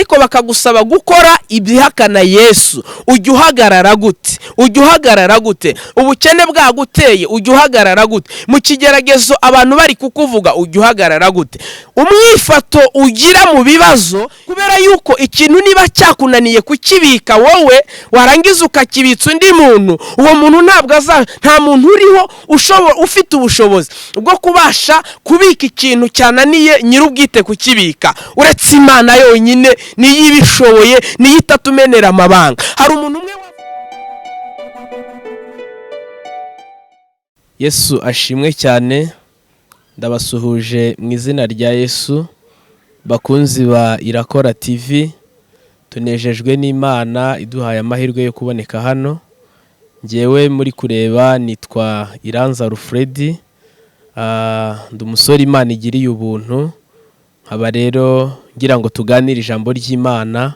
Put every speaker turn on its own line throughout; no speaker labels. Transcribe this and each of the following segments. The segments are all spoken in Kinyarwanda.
Ariko bakagusaba gukora ibihakana Yesu, ujya uhagarara gute? Ujya uhagarara gute? Ubukene bwaguteye, ujya uhagarara gute? Mu kigeragezo abantu bari kukuvuga, ujya uhagarara gute? Umwifato ugira mu bibazo, kubera yuko ikintu niba cyakunaniye kukibika wowe, warangiza ukakibitsa undi muntu, uwo muntu ntabwo aza. Nta muntu uriho ufite ubushobozi bwo kubasha kubika ikintu cyananiye nyir'ubwite kukibika, uretse Imana yonyine. Niyo ibishoboye, niyo itatumenera amabanga. Hari umuntu umwe. Yesu ashimwe cyane. Ndabasuhuje mu izina rya Yesu, bakunzi ba Irakora TV. Tunejejwe n'Imana iduhaye amahirwe yo kuboneka hano. Ngewe muri kureba nitwa Iranza Rufredi, ndi umusore Imana igiriye ubuntu. Nkaba rero ngira ngo tuganire ijambo ry'Imana,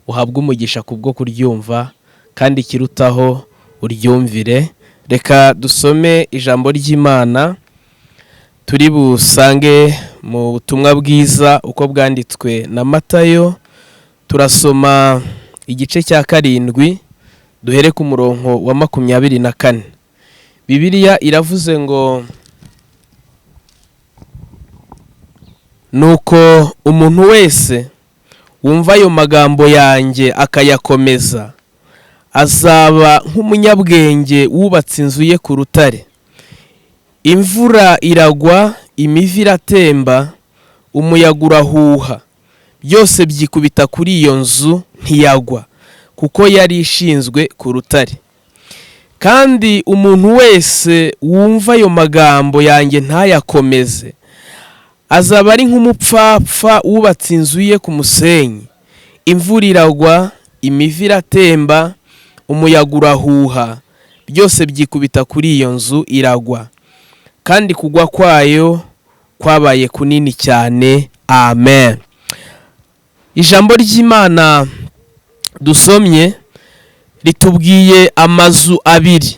uhabwe umugisha kubwo kuryumva, kandi ikirutaho uryumvire. Reka dusome ijambo ry'Imana turi busange mu butumwa bwiza uko bwanditswe na Matayo. Turasoma igice cya 7, duhere ku murongo wa 24. Bibiliya iravuze ngo: "Nuko umuntu wese wumva ayo magambo yanjye akayakomeza azaba nk'umunyabwenge wubatse inzu ye ku rutare. Imvura iragwa, imivu iratemba, umuyaga urahuha, byose byikubita kuri iyo nzu ntiyagwa, kuko yari ishinzwe ku rutare. Kandi umuntu wese wumva ayo magambo yanjye ntayakomeze azaba ari nk'umupfapfa wubatse inzu ye ku musenyi. Imvura iragwa, imivu iratemba, umuyaga urahuha, byose byikubita kuri iyo nzu iragwa, kandi kugwa kwayo kwabaye kunini cyane." Amen. Ijambo ry'Imana dusomye ritubwiye amazu abiri,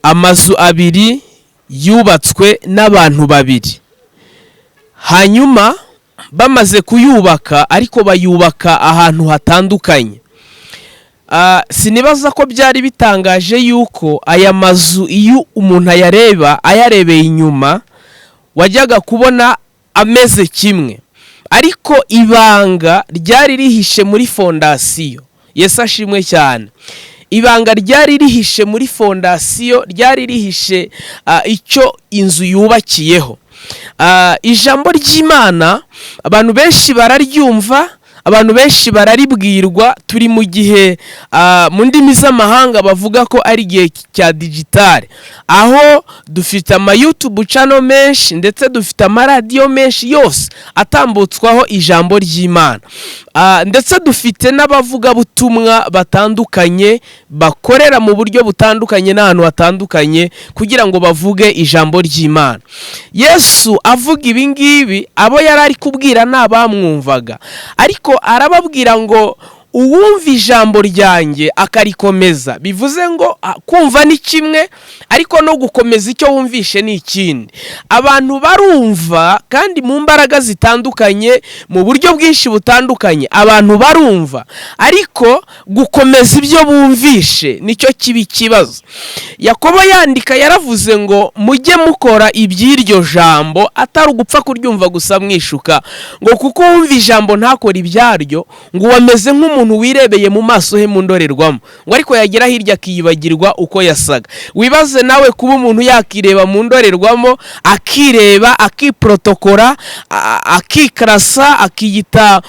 amazu abiri yubatswe n'abantu babiri. Hanyuma bamaze kuyubaka, ariko bayubaka ahantu hatandukanye. Sinibaza ko byari bitangaje yuko aya mazu, iyo umuntu ayareba ayarebeye inyuma, wajyaga kubona ameze kimwe, ariko ibanga ryari rihishe muri fondasiyo. Yesu ashimwe cyane. Ibanga ryari rihishe muri fondasiyo, ryari rihishe icyo inzu yubakiyeho. Ijambo ry'Imana abantu benshi bararyumva, abantu benshi bararibwirwa. Turi mu gihe mu ndimi z'amahanga bavuga ko ari igihe cya digitale, aho dufite ama YouTube channel menshi, ndetse dufite amaradiyo menshi yose atambutswaho ijambo ry'Imana, ndetse dufite n'abavugabutumwa batandukanye bakorera mu buryo butandukanye n'ahantu hatandukanye kugira ngo bavuge ijambo ry'Imana. Yesu avuga ibi ngibi, abo yari ari kubwira ni abamwumvaga, ariko arababwira ngo: "Uwumva ijambo ryanjye akarikomeza." Bivuze ngo kumva ni kimwe, ariko no gukomeza icyo wumvishe ni ikindi. Abantu barumva, kandi mu mbaraga zitandukanye, mu buryo bwinshi butandukanye abantu barumva, ariko gukomeza ibyo bumvishe nicyo kiba ikibazo. Yakobo yandika yaravuze ngo: "Mujye mukora iby'iryo jambo, atari ugupfa kuryumva gusa mwishuka," ngo kuko uwumva ijambo ntakore ibyaryo, ngo uwameze nk'umuntu wirebeye mu maso he mu ndorerwamo, ngo ariko yagera hirya akiyibagirwa uko yasaga. Wibaze nawe kuba umuntu yakireba mu ndorerwamo, akireba, akiprotokora, akikarasa, akiyita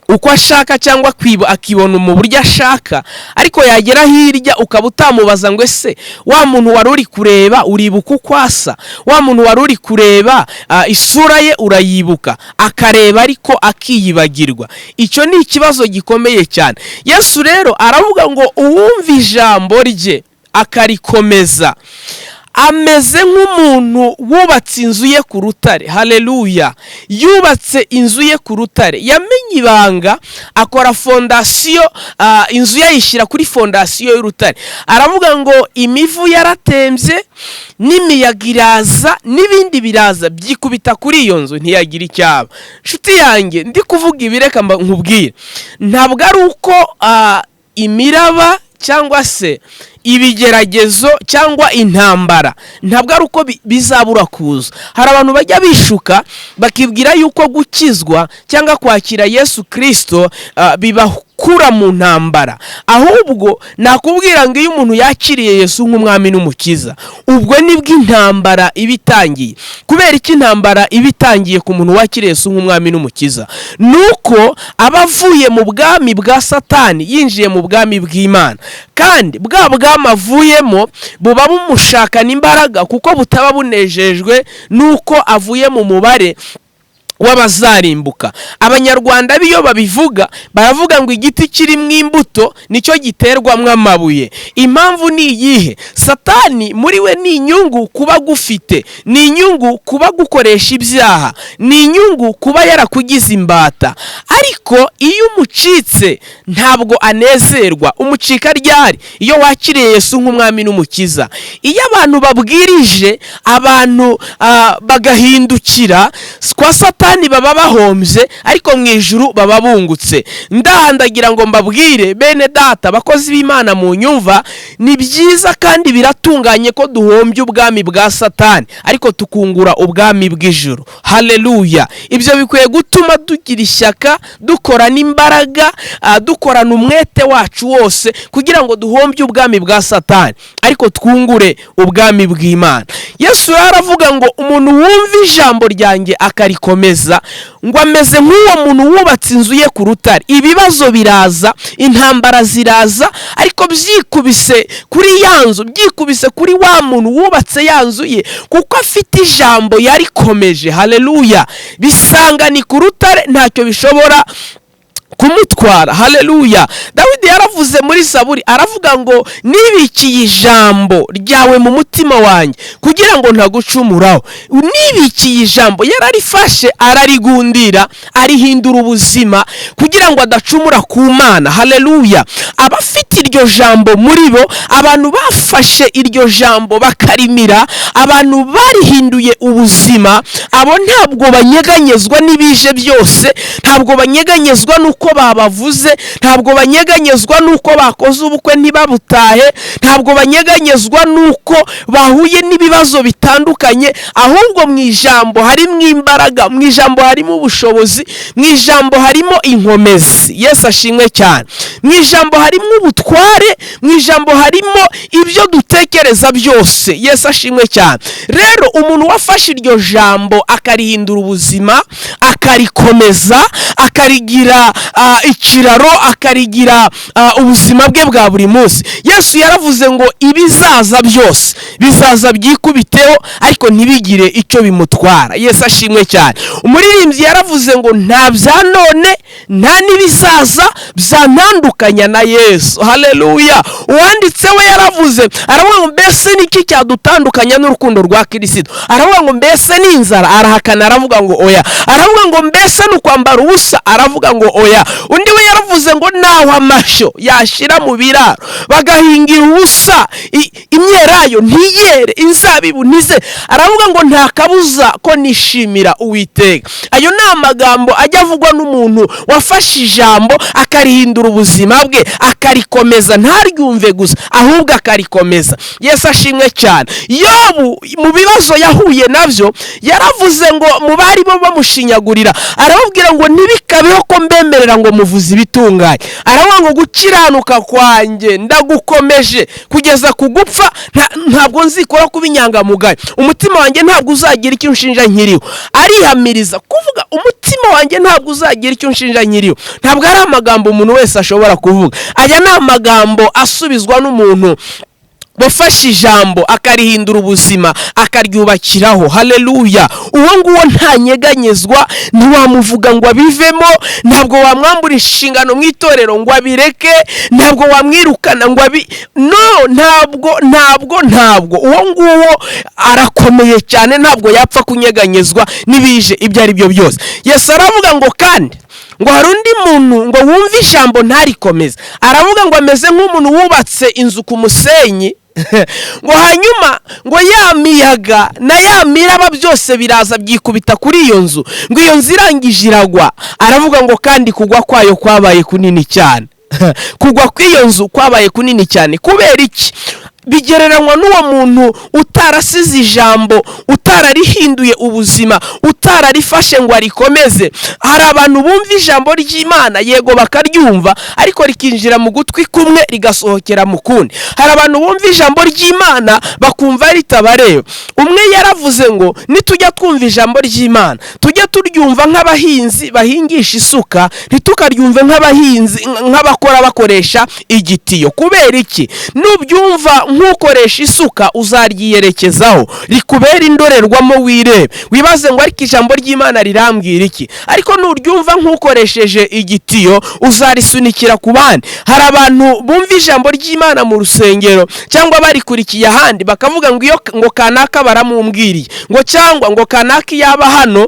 uko ashaka, cyangwa akibona mu buryo ashaka, ariko yagera hirya ukaba utamubaza ngo: "Ese wa muntu wari uri kureba uribuka uko asa? Wa muntu wari uri kureba, isura ye urayibuka?" Akareba ariko akiyibagirwa. Icyo ni ikibazo gikomeye cyane. Yesu rero aravuga ngo uwumva ijambo rye akarikomeza Ameze nk'umuntu wubatse inzu ye ku rutare. Haleluya! Yubatse inzu ye ku rutare, yamenye ibanga, akora fondasiyo, inzu ye ayishyira kuri fondasiyo y'urutare. Aravuga ngo imivu yaratembye, n'imiyaga iraza, n'ibindi biraza byikubita kuri iyo nzu, ntiyagira icyaba. Nshuti yanjye, ndi kuvuga ibi, reka nkubwire, ntabwo ari uko imiraba cyangwa se ibigeragezo cyangwa intambara, ntabwo ari uko bizabura kuza. Hari abantu bajya bishuka bakibwira yuko gukizwa cyangwa kwakira Yesu Kirisito bibakura mu ntambara. Ahubwo nakubwira ngo iyo umuntu yakiriye Yesu nk'umwami n'umukiza, ubwo nibwo intambara iba itangiye. Kubera iki intambara iba itangiye ku muntu wakiriye Yesu nk'umwami n'umukiza? Ni uko aba avuye mu bwami bwa Satani, yinjiye mu bwami bw'Imana, kandi bwa bwami avuyemo buba bumushakana imbaraga, kuko butaba bunejejwe n'uko avuye mu mubare w'abazarimbuka. Abanyarwanda biyo babivuga, baravuga ngo igiti kirimo imbuto nicyo giterwamo amabuye. Impamvu ni iyihe? Satani muri we ni inyungu kuba agufite, ni inyungu kuba gukoresha ibyaha, ni inyungu kuba yarakugize imbata. Ariko iyo umucitse ntabwo anezerwa. Umucika ryari? Iyo wakiriye Yesu nk'umwami n'umukiza. Iyo abantu babwirije abantu bagahindukira kwa Satani, baba bahombye, ariko mu ijuru baba bungutse. Ndahandagira ngo mbabwire, bene data, bakozi b'Imana mu nyumva, ni byiza kandi biratunganye ko duhombye ubwami bwa Satani ariko tukungura ubwami bw'ijuru. Haleluya! Ibyo bikwiye gutuma tugira ishyaka, dukorana imbaraga, dukorana umwete wacu wose kugira ngo duhombye ubwami bwa Satani ariko twungure ubwami bw'Imana. Yesu rero aravuga ngo umuntu wumva ijambo ryanjye akarikomeza, ngo ameze nk'uwo muntu wubatse inzu ye ku rutare. Ibibazo biraza, intambara ziraza, ariko byikubise kuri ya nzu, byikubise kuri wa muntu wubatse ya nzu ye, kuko afite ijambo yarikomeje. Haleluya! Bisanga ni ku rutare, ntacyo bishobora kumutwara. Haleluya! Dawidi yaravuze muri Zaburi, aravuga ngo nibikiye ijambo ryawe mu mutima wanjye kugira ngo ntagucumuraho. Nibikiye ijambo, yararifashe ararigundira, arihindura ubuzima kugira ngo adacumura ku Mana. Haleluya! Abafite iryo jambo muri bo, abantu bafashe iryo jambo bakarimira, abantu barihinduye ubuzima, abo ntabwo banyeganyezwa n'ibije byose, ntabwo banyeganyezwa n'uko babavuze, ntabwo banyeganyezwa n'uko bakoze ubukwe ntibabutahe, ntabwo banyeganyezwa n'uko bahuye n'ibibazo bitandukanye. Ahubwo mu ijambo harimo imbaraga, mu ijambo harimo ubushobozi, mu ijambo harimo inkomezi. Yesu ashimwe cyane! Mu ijambo harimo ubutware, mu ijambo harimo ibyo dutekereza byose. Yesu ashimwe cyane! Rero umuntu wafashe iryo jambo akarihindura ubuzima, akarikomeza, akarigira ikiraro, akarigira ubuzima bwe bwa buri munsi, Yesu yaravuze ngo ibizaza byose bizaza byikubiteho ariko ntibigire icyo bimutwara. Yesu ashimwe cyane! Umuririmbyi yaravuze ngo nta bya none, nta n'ibizaza byantandukanya na Yesu. Haleluya! Uwanditse we yaravuze, aravuga ngo mbese niki cyadutandukanya n'urukundo rwa Kirisito? Aravuga ngo mbese ni inzara? Arahakana, aravuga ngo oya. Aravuga ngo mbese ni ukwambara ubusa? Aravuga ngo oya. Undi we yaravuze ngo naho amashyo yashyira mu biraro, bagahingira ubusa, imyelayo ntiyere, inzabibu ntize, aravuga ngo nta kabuza ko nishimira Uwiteka. Ayo ni amagambo ajya avugwa n'umuntu wafashe ijambo akarihindura ubuzima bwe, akarikomeza, ntaryumve gusa ahubwo akarikomeza. Yesu ashimwe cyane! Yobu mu bibazo yahuye nabyo yaravuze ngo mu bari bo bamushinyagurira, arababwira ngo ntibikabeho ko mbemerera ngo muvuze ibitunganye. Aravuga ngo gukiranuka kwanjye ndagukomeje kugeza ku gupfa, ntabwo nzikora kuba inyangamugayo, umutima wanjye ntabwo uzagira icyo unshinja nkiriho. Arihamiriza kuvuga umutima wanjye ntabwo uzagira icyo unshinja nkiriho. Ntabwo ari amagambo umuntu wese ashobora kuvuga. Aya ni amagambo asubizwa n'umuntu Wafashe ijambo akarihindura ubuzima, akaryubakiraho. Haleluya! Uwo nguwo ntanyeganyezwa, ntiwamuvuga ngo abivemo, ntabwo wamwambura inshingano mu itorero ngo abireke, ntabwo wamwirukana ngo abi no ntabwo, ntabwo, ntabwo. Uwo nguwo arakomeye cyane, ntabwo yapfa kunyeganyezwa n'ibije ibyo ari byo byose. Yesu aravuga ngo kandi ngo hari undi muntu ngo wumve ijambo ntarikomeze. Aravuga ngo ameze nk'umuntu wubatse inzu ku musenyi, ngo hanyuma ngo ya miyaga na ya miraba byose biraza byikubita kuri iyo nzu, ngo iyo nzu irangije iragwa. Aravuga ngo kandi kugwa kwayo kwabaye kunini cyane. Kugwa kw'iyo nzu kwabaye kunini cyane. Kubera iki? Bigereranywa n'uwo muntu utarasize ijambo, utararihinduye ubuzima, utararifashe ngo arikomeze. Hari abantu bumva ijambo ry'Imana, yego bakaryumva, ariko rikinjira mu gutwi kumwe rigasohokera mu kundi. Hari abantu bumva ijambo ry'Imana bakumva ritabareba. Umwe yaravuze ngo nitujya twumva ijambo ry'Imana, tujye turyumva nk'abahinzi bahingisha isuka, ntitukaryumve nk'abahinzi, nk'abakora bakoresha igitiyo. Kubera iki? Nubyumva nk'ukoresha isuka, uzaryiyerekezaho, rikubera indorerwamo, wirebe, wibaze ngo ariko ijambo ry'Imana rirambwira iki? Ariko nuryumva nk'ukoresheje igitiyo, uzarisunikira ku bandi. Hari abantu bumva ijambo ry'Imana mu rusengero cyangwa barikurikiye ahandi, bakavuga ngo iyo ngo kanaka baramumbwiriye, ngo cyangwa ngo kanaka yaba hano,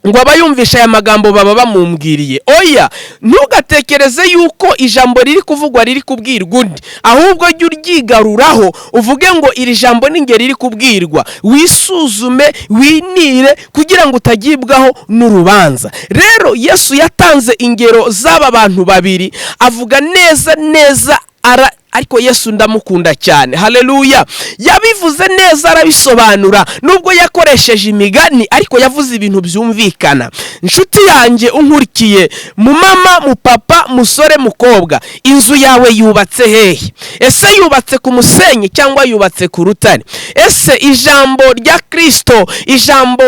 ngo aba yumvisha aya magambo baba bamumbwiriye. Oya, ntugatekereze yuko ijambo riri kuvugwa riri kubwirwa undi, ahubwo jya uryigaruraho, uvuge ngo iri jambo ni nge riri kubwirwa. Wisuzume, winire, kugira ngo utagibwaho n'urubanza. Rero Yesu yatanze ingero z'aba bantu babiri, avuga neza neza ara ariko Yesu ndamukunda cyane. Haleluya! Yabivuze neza, arabisobanura. Nubwo yakoresheje imigani, ariko yavuze ibintu byumvikana. Inshuti yanjye unkurikiye, mu mama, mu papa, musore, mukobwa, inzu yawe yubatse hehe? Ese yubatse ku musenyi cyangwa yubatse ku rutare? Ese ijambo rya Kirisito, ijambo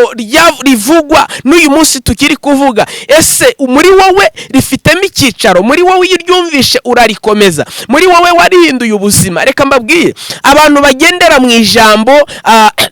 rivugwa n'uyu munsi tukiri kuvuga, ese muri wowe rifitemo icyicaro? Muri wowe iyo uryumvishe urarikomeza? Muri wowe warihinduye ubuzima? Reka mbabwire, abantu bagendera mu ijambo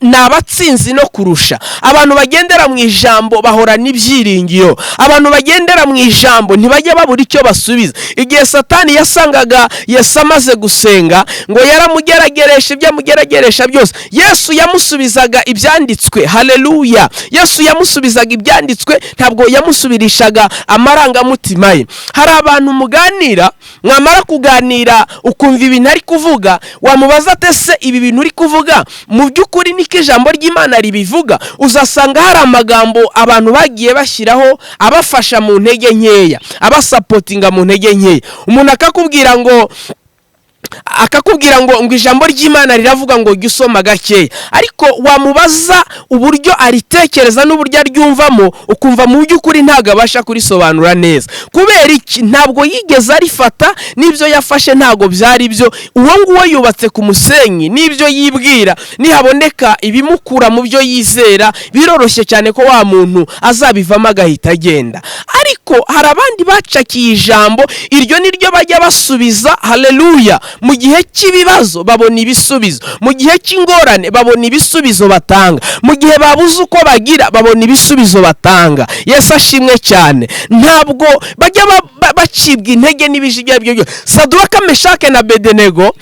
ni abatsinzi no kurusha. Abantu bagendera mu ijambo bahorana ibyiringiro. Abantu bagendera mu ijambo ntibajya babura icyo basubiza. Igihe Satani yasangaga Yesu amaze gusenga, ngo yaramugerageresha, ibyo amugerageresha byose, Yesu yamusubizaga ibyanditswe. Haleluya! Yesu yamusubizaga ibyanditswe, ntabwo yamusubirishaga amarangamutima ye. Hari abantu muganira, mwamara kuganira ukumva ibintu ari kuvuga, wamubaza ate se ibi bintu uri kuvuga mu by'ukuri niko ijambo ry'Imana ribivuga? Uzasanga hari amagambo abantu bagiye bashyiraho abafasha mu ntege nkeya, abasapotinga mu ntege nkeya. Umuntu akakubwira ngo ijambo ry'Imana riravuga ngo jya usoma gakeya, ariko wamubaza uburyo aritekereza n'uburyo aryumvamo, ukumva mu by'ukuri ntabwo abasha kurisobanura neza. Kubera iki? Ntabwo yigeze arifata, n'ibyo yafashe ntabwo byari byo. Uwo nguwo yubatse ku musenyi n'ibyo yibwira. Nihaboneka ibimukura mu byo yizera, biroroshye cyane ko wa muntu azabivamo agahita agenda. Ariko hari abandi bacakiye ijambo, iryo ni ryo bajya basubiza. Haleluya! Mu gihe cy'ibibazo babona ibisubizo, mu gihe cy'ingorane babona ibisubizo batanga, mu gihe babuze uko bagira babona ibisubizo batanga. Yesu ashimwe cyane. Ntabwo bajya bacibwa intege n'ibije ibyo ari byo byose. Saduraka, Meshake na Bedenego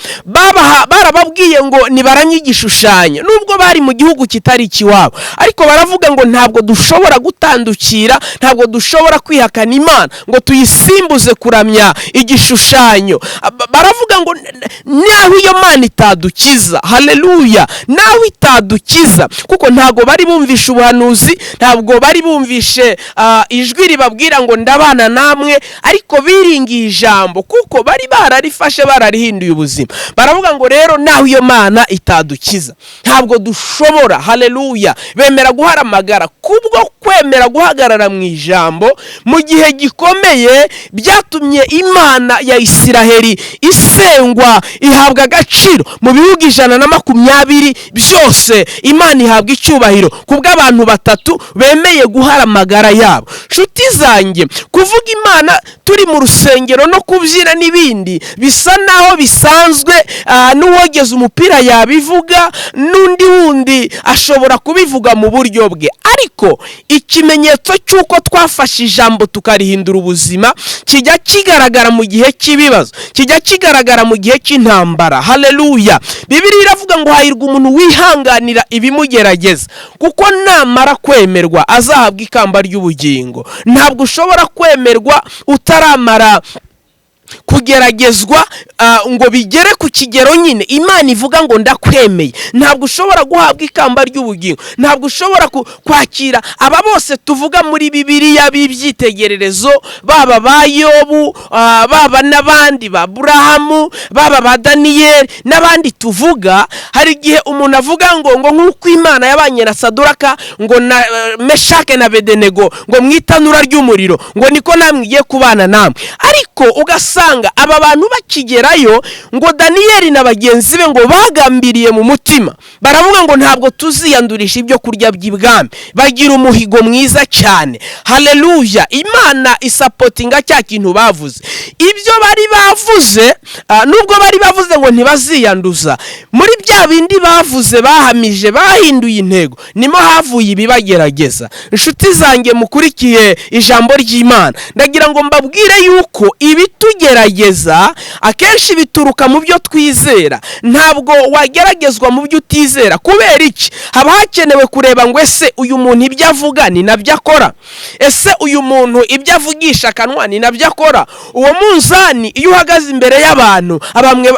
barababwiye ngo nibaramye igishushanyo, nubwo bari mu gihugu kitari ikiwabo, ariko baravuga ngo ntabwo dushobora gutandukira, ntabwo dushobora kwihakana Imana ngo tuyisimbuze kuramya igishushanyo. Baravuga ngo naho iyo Mana itadukiza, haleluya, naho itadukiza, kuko ntabwo bari bumvishe ubuhanuzi, ntabwo bari bumvishe ijwi ribabwira ngo ndabana namwe, ariko biringiye ijambo kuko bari bararifashe, bararihinduye ubuzima. Baravuga ngo rero naho iyo Mana itadukiza, ntabwo dushobora. Haleluya! Bemera guharamagara. Kubwo kwemera guhagarara mu ijambo mu gihe gikomeye, byatumye Imana ya Isiraheli isengwa. Iravugwa, ihabwa agaciro mu bihugu 120 byose. Imana ihabwa icyubahiro kubw'abantu batatu bemeye guhara amagara yabo. Nshuti zanjye, kuvuga Imana turi mu rusengero no kubyina n'ibindi bisa naho bisanzwe, n'uwogeza umupira yabivuga, n'undi wundi ashobora kubivuga mu buryo bwe, ariko ikimenyetso cy'uko twafashe ijambo tukarihindura ubuzima kijya kigaragara mu gihe cy'ibibazo, kijya kigaragara mu gihe cy'intambara. Haleluya! Bibiliya iravuga ngo hahirwa umuntu wihanganira ibimugerageza, kuko namara kwemerwa azahabwa ikamba ry'ubugingo. Ntabwo ushobora kwemerwa utaramara kugeragezwa, ngo bigere ku kigero nyine Imana ivuga ngo ndakwemeye. Ntabwo ushobora guhabwa ikamba ry'ubugingo, ntabwo ushobora kwakira aba bose tuvuga muri Bibiliya b'ibyitegererezo, baba ba Yobu, baba n'abandi ba Burahamu, baba ba Daniyeli n'abandi tuvuga. Hari igihe umuntu avuga ngo nk'uko Imana yabanye na Saduraka ngo na Meshake na Bedenego ngo mu itanura ry'umuriro, ngo niko namwe igiye kubana namwe. Ariko ugasanga aba bantu bakigerayo, ngo Daniyeli na bagenzi be ngo bagambiriye mu mutima, baravuga ngo ntabwo tuziyandurisha ibyo kurya by'ibwami. Bagira umuhigo mwiza cyane. Haleluya! Imana isupportinga cya kintu bavuze. Ibyo bari bavuze, nubwo bari bavuze ngo ntibaziyanduza, muri bya bindi bavuze, bahamije, bahinduye intego, nimo havuye ibibagerageza. Inshuti zanjye mukurikiye ijambo ry'Imana, ndagira ngo mbabwire yuko ibitugerageza akenshi bituruka mu byo twizera. Ntabwo wageragezwa mu byo utizera. Kubera iki? Haba hakenewe kureba ngo ese uyu muntu ibyo avuga ni nabyo akora? Ese uyu muntu ibyo avugisha akanwa ni nabyo akora? Uwo munzani, iyo uhagaze imbere y'abantu,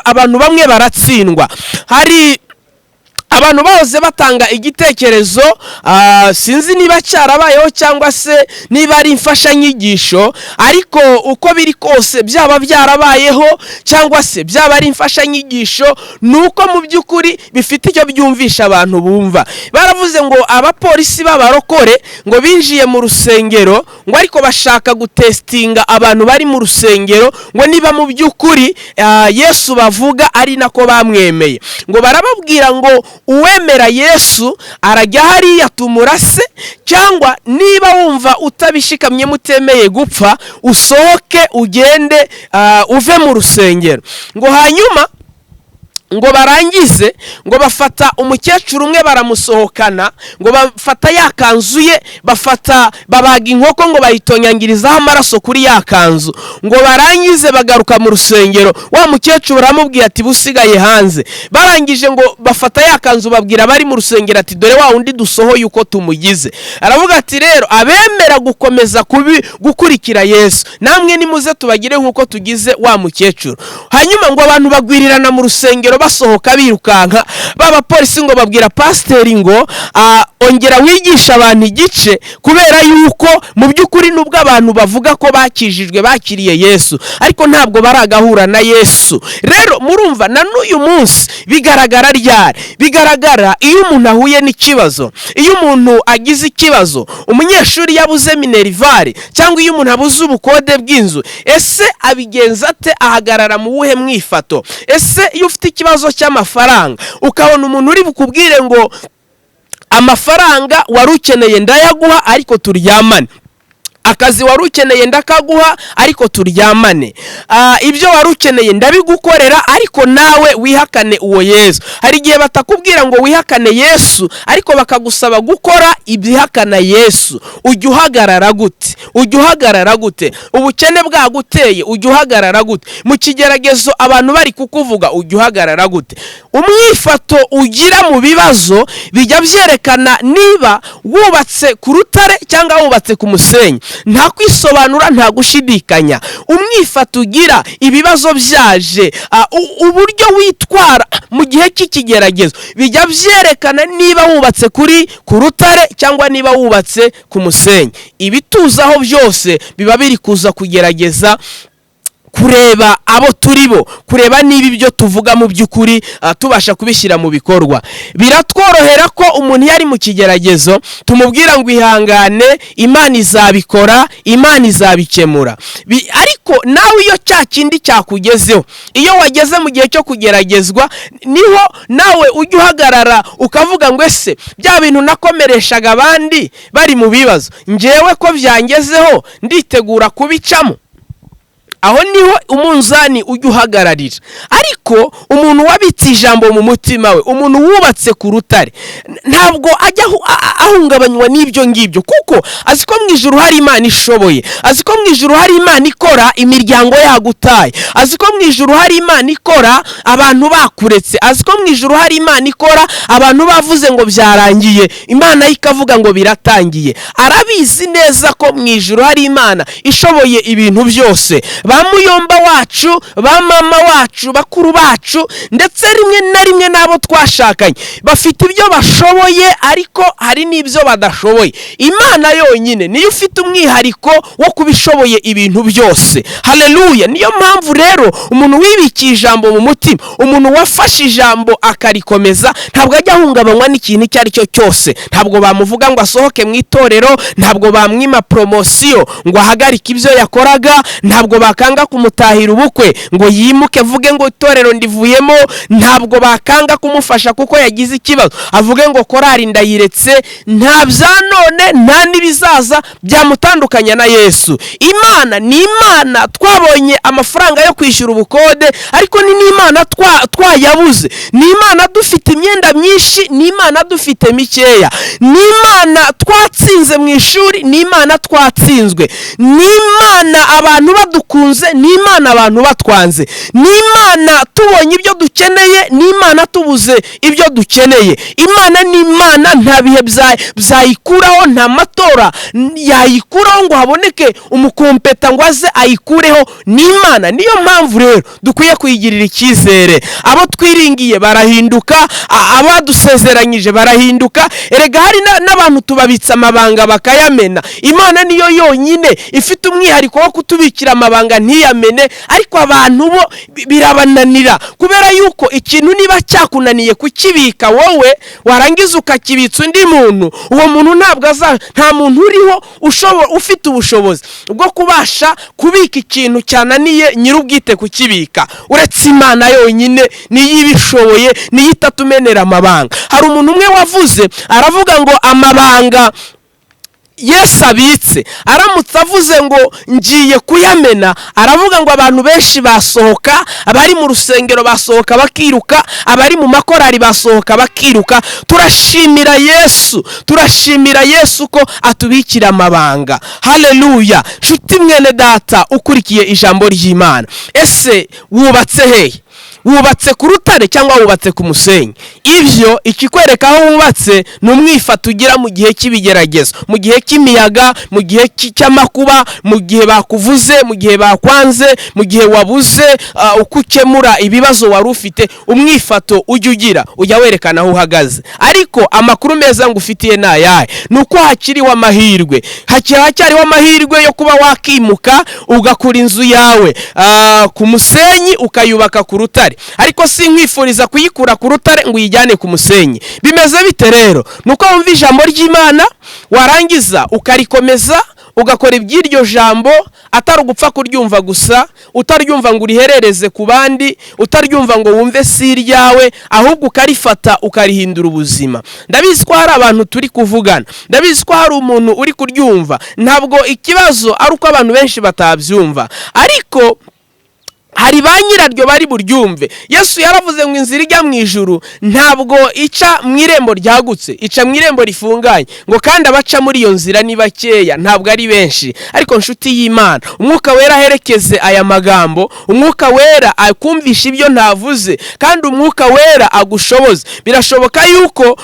abantu bamwe baratsindwa. Hari abantu bahoze batanga igitekerezo, sinzi niba cyarabayeho cyangwa se niba ari imfashanyigisho, ariko uko biri kose, byaba byarabayeho cyangwa se byaba ari imfashanyigisho, ni uko mu by'ukuri bifite icyo byumvisha abantu bumva. Baravuze ngo abapolisi b'abarokore ngo binjiye mu rusengero, ngo ariko bashaka gutestinga abantu bari mu rusengero ngo niba mu by'ukuri Yesu bavuga ari nako bamwemeye. Ngo barababwira ngo uwemera Yesu arajya hariya tumurase, cyangwa niba wumva utabishikamye mutemeye gupfa, usohoke ugende, uve mu rusengero. Ngo hanyuma ngo barangize, ngo bafata umukecuru umwe baramusohokana, ngo bafata ya kanzu ye, bafata babaga inkoko, ngo bayitonyangirizaho amaraso kuri ya kanzu. Ngo barangize bagaruka mu rusengero, wa mukecuru baramubwiye ati busigaye hanze. Barangije ngo bafata ya kanzu, babwira abari mu rusengero ati dore wa wundi dusohoye uko tumugize. Aravuga ati rero abemera gukomeza kubi gukurikira Yesu, namwe nimuze tubagire nk'uko tugize wa mukecuru. Hanyuma ngo abantu bagwirirana mu rusengero, basohoka birukanka. B'abapolisi ngo babwira pasiteri ngo ongera wigisha abantu igice, kubera yuko mu by'ukuri nubwo abantu bavuga ko bakijijwe, bakiriye Yesu, ariko ntabwo baragahura na Yesu. Rero murumva na n'uyu munsi bigaragara ryari? Bigaragara iyo umuntu ahuye n'ikibazo, iyo umuntu agize ikibazo, umunyeshuri yabuze minerval, cyangwa iyo umuntu abuze ubukode bw'inzu. Ese abigenza ate? Ahagarara mu wuhe mwifato? Ese iyo ufite ikibazo cy'amafaranga, ukabona umuntu uri bukubwire ngo amafaranga wari ukeneye ndayaguha ariko turyamane, akazi wari ukeneye ndakaguha ariko turyamane, ibyo wari ukeneye ndabigukorera ariko nawe wihakane uwo Yesu. Hari igihe batakubwira ngo wihakane Yesu, ariko bakagusaba gukora ibyihakana Yesu. Ujya uhagarara gute? Ujya uhagarara gute? Ubukene bwaguteye, ujya uhagarara gute? Mu kigeragezo abantu bari kukuvuga, ujya uhagarara gute? Umwifato ugira mu bibazo bijya byerekana niba wubatse ku rutare cyangwa wubatse ku musenyi. Nta kwisobanura, nta gushidikanya. Umwifato ugira ibibazo byaje, uburyo witwara mu gihe cy'ikigeragezo bijya byerekana niba wubatse ku rutare cyangwa niba wubatse ku musenyi. Ibituzaho byose biba biri kuza kugerageza Kureba abo turi bo, kureba niba ibyo tuvuga mu by'ukuri tubasha kubishyira mu bikorwa. Biratworohera ko umuntu iyo ari mu kigeragezo tumubwira ngo ihangane, Imana izabikora, Imana izabikemura. Ariko nawe iyo cya kindi cyakugezeho, iyo wageze mu gihe cyo kugeragezwa, niho nawe ujya uhagarara ukavuga ngo ese bya bintu nakomereshaga abandi bari mu bibazo, ngewe ko byangezeho nditegura kubicamo? Aho niho umunzani ujya uhagararira. Ariko umuntu wabitse ijambo mu mutima we, umuntu wubatse ku rutare, ntabwo ajya ahungabanywa n'ibyo ngibyo, kuko azi ko mu ijuru hari Imana ishoboye, azi ko mu ijuru hari Imana ikora imiryango yagutaye, azi ko mu ijuru hari Imana ikora abantu bakuretse, azi ko mu ijuru hari Imana ikora abantu bavuze ngo byarangiye, Imana yo ikavuga ngo biratangiye. Arabizi neza ko mu ijuru hari Imana ishoboye ibintu byose. Ba muyomba wacu, ba mama wacu, bakuru bacu, ndetse rimwe na rimwe n'abo twashakanye, bafite ibyo bashoboye, ariko hari n'ibyo badashoboye. Imana yonyine niyo ufite umwihariko wo kuba ishoboye ibintu byose. Haleluya! Niyo mpamvu rero umuntu wibikiye ijambo mu mutima, umuntu wafashe ijambo akarikomeza, ntabwo ajya ahungabanywa n'ikintu icyo ari cyo cyose. Ntabwo bamuvuga ngo asohoke mu itorero, ntabwo bamwima promotion ngo ahagarike ibyo yakoraga, ntabwo bakanga kumutahira ubukwe ngo yimuke avuge ngo itorero ndivuyemo, ntabwo bakanga kumufasha kuko yagize ikibazo avuge ngo korari ndayiretse. Nta bya none, nta n'ibizaza byamutandukanya na Yesu. Imana ni Imana. Twabonye amafaranga yo kwishyura ubukode, ariko ni n'Imana twayabuze. Ni Imana dufite imyenda myinshi, ni Imana dufite mikeya. Ni Imana twatsinze mu ishuri, ni Imana twatsinzwe. Ni Imana abantu badukunze, ni Imana abantu batwanze. Ni Imana tubonye ibyo dukeneye, ni Imana tubuze ibyo dukeneye. Imana ni Imana, nta bihe byayikuraho, nta matora yayikuraho ngo haboneke umukompeta ngo aze ayikureho. Ni Imana. Niyo mpamvu rero dukwiye kuyigirira icyizere. Abo twiringiye barahinduka, abadusezeranyije barahinduka. Erega hari n'abantu tubabitsa amabanga bakayamena. Imana niyo yonyine ifite umwihariko wo kutubikira amabanga ntiyamene, ariko abantu bo birabananira, kubera yuko ikintu niba cyakunaniye kukibika wowe, warangiza ukakibitsa undi muntu, uwo muntu ntabwo aza. Nta muntu uriho ufite ubushobozi bwo kubasha kubika ikintu cyananiye nyir'ubwite kukibika, uretse Imana yonyine. Niyo ibishoboye, niyo itatumenera amabanga. Hari umuntu umwe wavuze, aravuga ngo amabanga Yesu abitse, aramutse avuze ngo ngiye kuyamena, aravuga ngo abantu benshi basohoka, abari mu rusengero basohoka bakiruka, abari mu makorari basohoka bakiruka. Turashimira Yesu, turashimira Yesu ko atubikira amabanga. Haleluya! Nshuti mwene data ukurikiye ijambo ry'Imana, ese wubatse hehe? Wubatse ku rutare cyangwa wubatse ku musenyi? Ibyo ikikwereka aho wubatse ni umwifato ugira mu gihe cy'ibigeragezo, mu gihe cy'imiyaga, mu gihe cy'amakuba, mu gihe bakuvuze, mu gihe bakwanze, mu gihe wabuze uko ukemura ibibazo wari ufite. Umwifato ujya ugira ujya werekana aho uhagaze. Ariko amakuru meza ngufitiye ni ayahe? Ni uko hakiriho amahirwe, hacyariho amahirwe yo kuba wakimuka ugakura inzu yawe ku musenyi ukayubaka ku rutare. Ariko si nkwifuriza kuyikura ku rutare ngo uyijyane ku musenyi. Bimeze bite rero? Ni uko wumva ijambo ry'Imana, warangiza ukarikomeza, ugakora iby'iryo jambo, atari ugupfa kuryumva gusa, utaryumva ngo uriherereze ku bandi, utaryumva ngo wumve si iryawe, ahubwo ukarifata ukarihindura ubuzima. Ndabizi ko hari abantu turi kuvugana, ndabizi ko hari umuntu uri kuryumva. Ntabwo ikibazo ari uko abantu benshi batabyumva, ariko hari ba nyiraryo bari buryumve. Yesu yaravuze ngo inzira ijya mu ijuru ntabwo ica mu irembo ryagutse, ica mu irembo rifunganye, ngo kandi abaca muri iyo nzira ni bakeya, ntabwo ari benshi. Ariko nshuti y'Imana, Umwuka Wera aherekeze aya magambo, Umwuka Wera akumvisha ibyo ntavuze, kandi Umwuka Wera agushoboze. Birashoboka yuko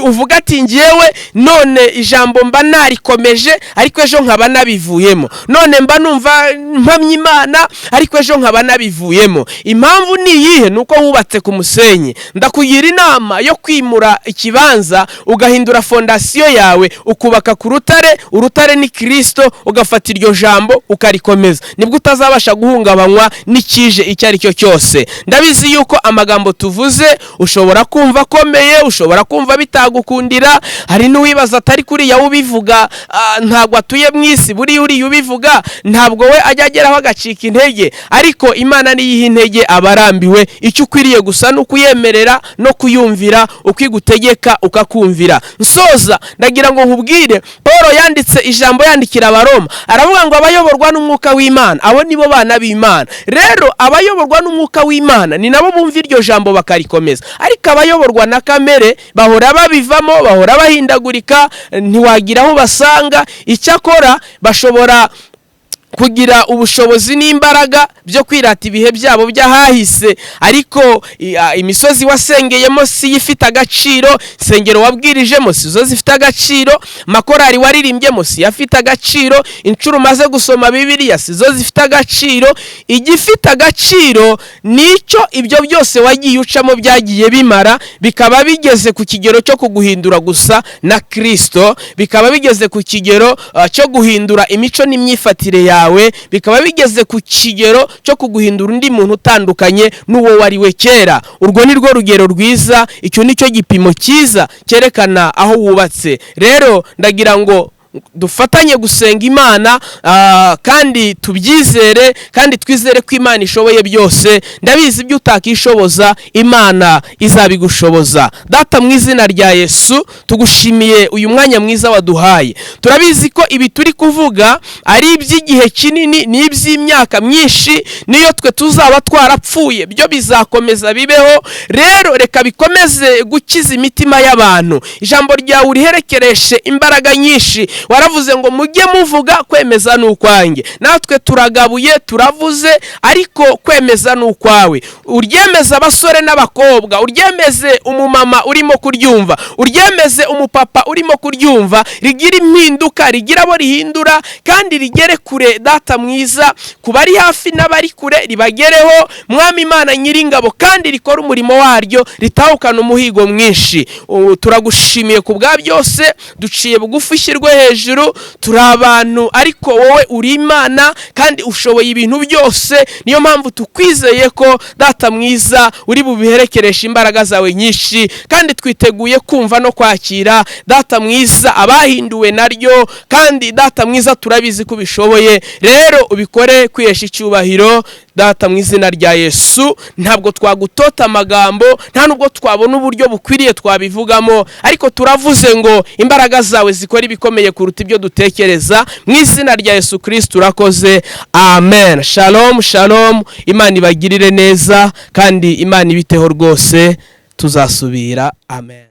uvuga ati ngewe none ijambo mba narikomeje, ariko ejo nkaba nabivuyemo. None mba numva mpamya Imana, ariko ejo nkaba nkaba nabivuyemo. Impamvu ni iyihe? Ni uko wubatse ku musenyi. Ndakugira inama yo kwimura ikibanza, ugahindura fondasiyo yawe, ukubaka ku rutare. Urutare ni Kirisito. Ugafata iryo jambo ukarikomeza, nibwo utazabasha guhungabanywa n'ikije icyo ari cyo cyose. Ndabizi yuko amagambo tuvuze ushobora kumva akomeye, ushobora kumva bitagukundira. Hari n'uwibaza atari kuriya ubivuga, ntabwo atuye mu isi, buriya uriya ubivuga ntabwo we ajya ageraho agacika intege. Ariko Imana niyiha intege abarambiwe. Icyo ukwiriye gusa ni ukuyemerera no kuyumvira, uko igutegeka ukakumvira. Nsoza, ndagira ngo nkubwire, Paul yanditse ijambo yandikira Abaroma, aravuga ngo abayoborwa n'Umwuka w'Imana, abo nibo bana b'Imana. Rero abayoborwa n'Umwuka w'Imana ni nabo bumva iryo jambo bakarikomeza, ariko abayoborwa na kamere bahora babivamo, bahora bahindagurika, ntiwagira aho basanga. Icyakora bashobora kugira ubushobozi n'imbaraga byo kwirata ibihe byabo by'ahahise, ariko imisozi wasengeyemo si yo ifite agaciro, insengero wabwirijemo si zo zifite agaciro, makorari waririmbyemo si yo afite agaciro, inshuro umaze gusoma Bibiliya si zo zifite agaciro. Igifite agaciro nicyo ibyo byose wagiye ucamo byagiye bimara, bikaba bigeze ku kigero cyo kuguhindura gusa na Kirisito, bikaba bigeze ku kigero cyo guhindura imico n'imyifatire yawe, bikaba bigeze ku kigero cyo kuguhindura undi muntu utandukanye n'uwo wari we kera. Urwo ni rwo rugero rwiza, icyo ni cyo gipimo cyiza cyerekana aho wubatse. Rero ndagira ngo dufatanye gusenga Imana, kandi tubyizere, kandi twizere ko Imana ishoboye byose. Ndabizi, ibyo utakishoboza Imana izabigushoboza. Data, mu izina rya Yesu, tugushimiye uyu mwanya mwiza waduhaye. Turabizi ko ibi turi kuvuga ari iby'igihe kinini, ni iby'imyaka myinshi. Niyo twe tuzaba twarapfuye, byo bizakomeza bibeho. Rero reka bikomeze gukiza imitima y'abantu. Ijambo ryawe uriherekereshe imbaraga nyinshi. Waravuze ngo mujye muvuga, kwemeza ni ukwanjye. Natwe turagabuye, turavuze, ariko kwemeza ni ukwawe. Uryemeze abasore n'abakobwa, uryemeze umumama urimo kuryumva, uryemeze umupapa urimo kuryumva, rigira impinduka, rigira abo rihindura, kandi rigere kure. Data mwiza, ku bari hafi n'abari kure ribagereho, Mwami Imana Nyiringabo, kandi rikora umurimo waryo, ritahukana umuhigo mwinshi. Ubu turagushimiye ku bwa byose, duciye bugufi, ushyirwe hejuru. Turi abantu, ariko wowe uri Imana kandi ushoboye ibintu byose. Niyo mpamvu tukwizeye ko, Data mwiza, uri bubiherekereshe imbaraga zawe nyinshi, kandi twiteguye kumva no kwakira, Data mwiza, abahinduwe naryo. Kandi Data mwiza, turabizi ko ubishoboye. Rero ubikore kwihesha icyubahiro, Data, mu izina rya Yesu. Ntabwo twagutota amagambo, nta nubwo twabona uburyo bukwiriye twabivugamo, ariko turavuze ngo imbaraga zawe zikora ibikomeye kuruta ibyo dutekereza. Mu izina rya Yesu Kirisito urakoze, amen. Shalom, shalom. Imana ibagirire neza kandi Imana ibiteho rwose. Tuzasubira, amen.